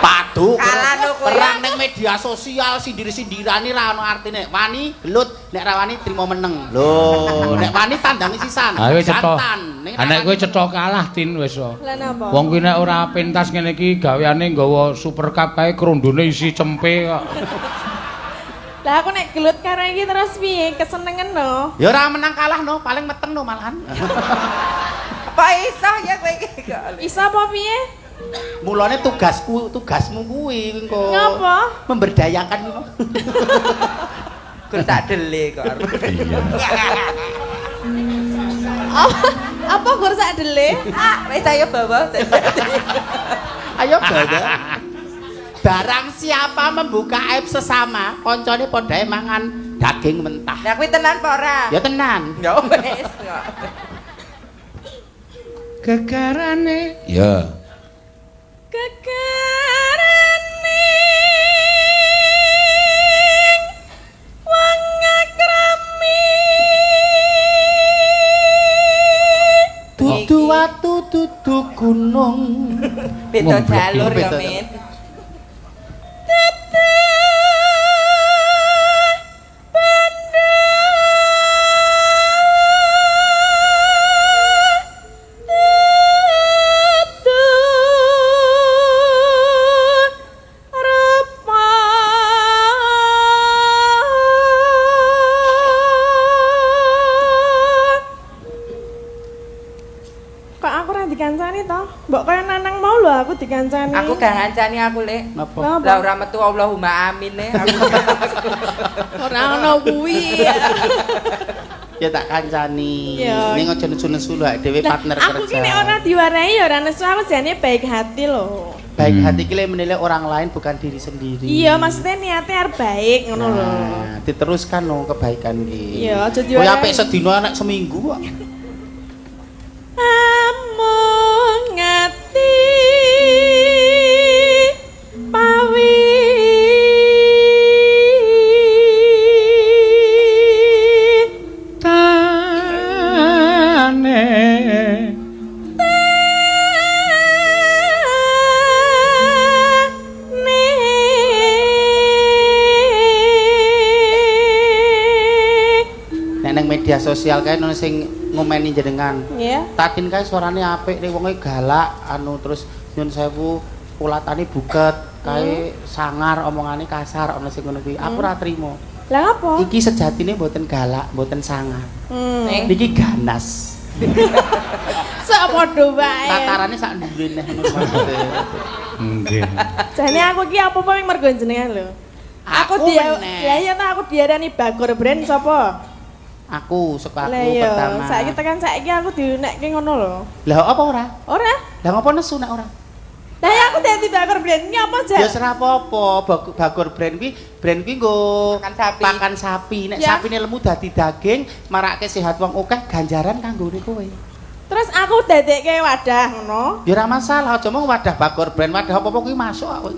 Padu perang ning media sosial sindir-sindirane ra ono artine. Wani gelut, nek ra wani trimo meneng. Lho, nek wani tandangi sisan. Ayo cetha. Nek kowe cetha kalah Tin wis. Lah napa? Wong kuwi nek ora pentas ngene iki gaweane nggawa super cup kae krondone isi cempe kok. Lah aku nek gelut karo iki terus piye? Kesenengen no. Ya ora menang kalah no, paling meteng no malahan. Apa iso ya kowe iki kok? Iso apa piye? Mulane tugasku, tugasmu kuwi engko. Ngapa? Memberdayakan kuwi. Gur tak dele kok. Iya. Apa gur sak dele? Ah, wis ayo bawa. Ayo bawa. Barang siapa membuka aib sesama, koncone padhae mangan daging mentah. Lah kuwi tenan apa ora? Ya tenan. Ya wis kok. Gegarane. Ya. Gegarane wong akrami dudu watu dudu gunung beda jalur ya Min. Aku dikancani. Aku gak ngancani aku, Lek. Napa? Lah ora metu Allahumma amin e. Ora ono kuwi. Ya tak kancani. Ning aja nesu-nesu lho dhewe partner kerja. Aku ki nek ora diwarahi ya ora nesu, aku jane baik hati lho. Baik hati ki le menilai orang lain bukan diri sendiri. Iya, maksudnya niatnya arep baik ngono lho. Nah, diteruskan no kebaikan ki. Iya, aja diwarahi. Kowe apik sedina nek seminggu kok. Amung ati pawi tane tane nek nang media sosial kae ono sing ngomeni jenengan. Iya. Tatin kae suarane apik nek wonge galak anu terus nyun sewu ulatane buket kae sangar omongane kasar ana sing ngono kuwi. Aku ora trimo. Lah apa? Iki sejatine mboten galak, mboten sangar. Niki ganas. Sak padha wae. Tatarane sak ndure neh ngono maksude. Nggih. Jane aku iki apa-apa ming mergo jenengan lho. Aku dia lah ya ta aku diarani Bagor Brand sapa? Aku saka aku pertama. Saiki tekan saiki aku diunekke ngono lho. Lah apa ora? Ora. Lah ngopo nesu nek ora? Lah ya aku dadi Bagor Brand ki apa jan? Ya ora apa-apa, Bagor Brand kuwi brand kuwi nggo pakan sapi. Nek sapine lemu dadi daging, marake sehat wong akeh, ganjaran kanggone kowe. Terus aku dadekke wadah ngono. Ya ora masalah, aja mung wadah Bagor Brand, wadah apa-apa kuwi masuk aku.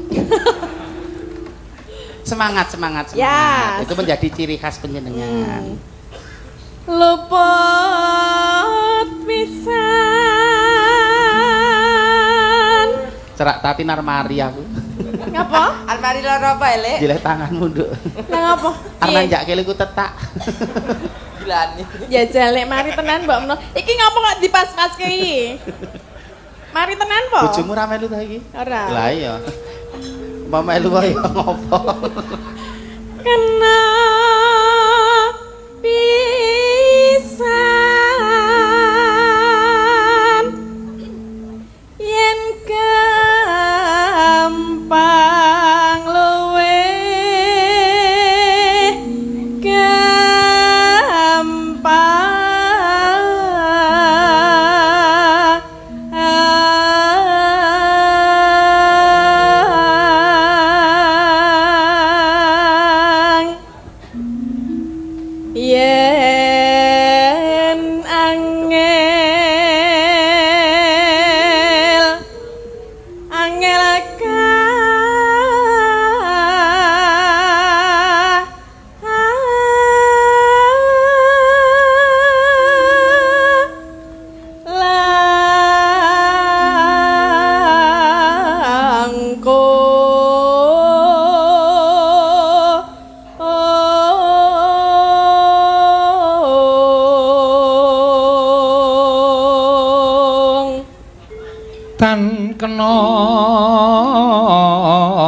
Semangat, semangat, semangat. Yes. Itu menjadi ciri khas penjenengan. Luput pisan. Cerak Tatin armari aku. Ngapa? Armari loro apa, Lek? Jeleh tanganmu, Nduk. Lah ngapa? Arep nanjake iku tetak. Gilani. Ya jalek mari tenan mbok meno. Iki ngopo kok dipas-paske iki? Mari tenan po? Bojomu ra melu ta iki? Ora. Lah iya. Mbok melu kok ya ngopo? Kena pisan yen gampang luwe gampang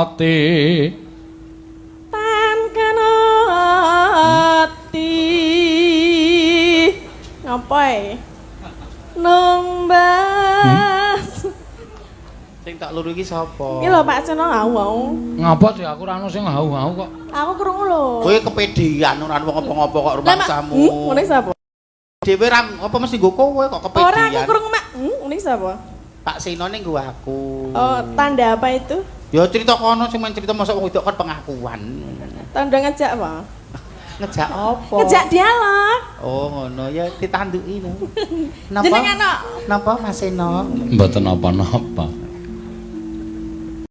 ati. Tan kena ati. Ngapa e? Numbas. Sing tak luru iki sapa? Iki lho Pak Seno ngau-ngau. Ngapa sih aku ora ono sing ngau-ngau kok. Aku krungu lho. Kowe kepedean ora wong ngopo-ngopo kok Lah, Mak, rumangsamu. Ngene sapa? Dhewe ra apa mesti nggo kowe kok kepedean. Ora aku krungu mak. Ngene sapa? Pak Seno ning nggo aku. Oh, tanda apa itu? Ya cerita kono sing main cerita mosok wong wedok kon pengakuan. Tanda ngejak apa? Ngejak apa? Ngejak dialog. Oh, ngono ya ditanduki no. Napa? Jenengan kok Napa Mas Seno? Mboten napa-napa.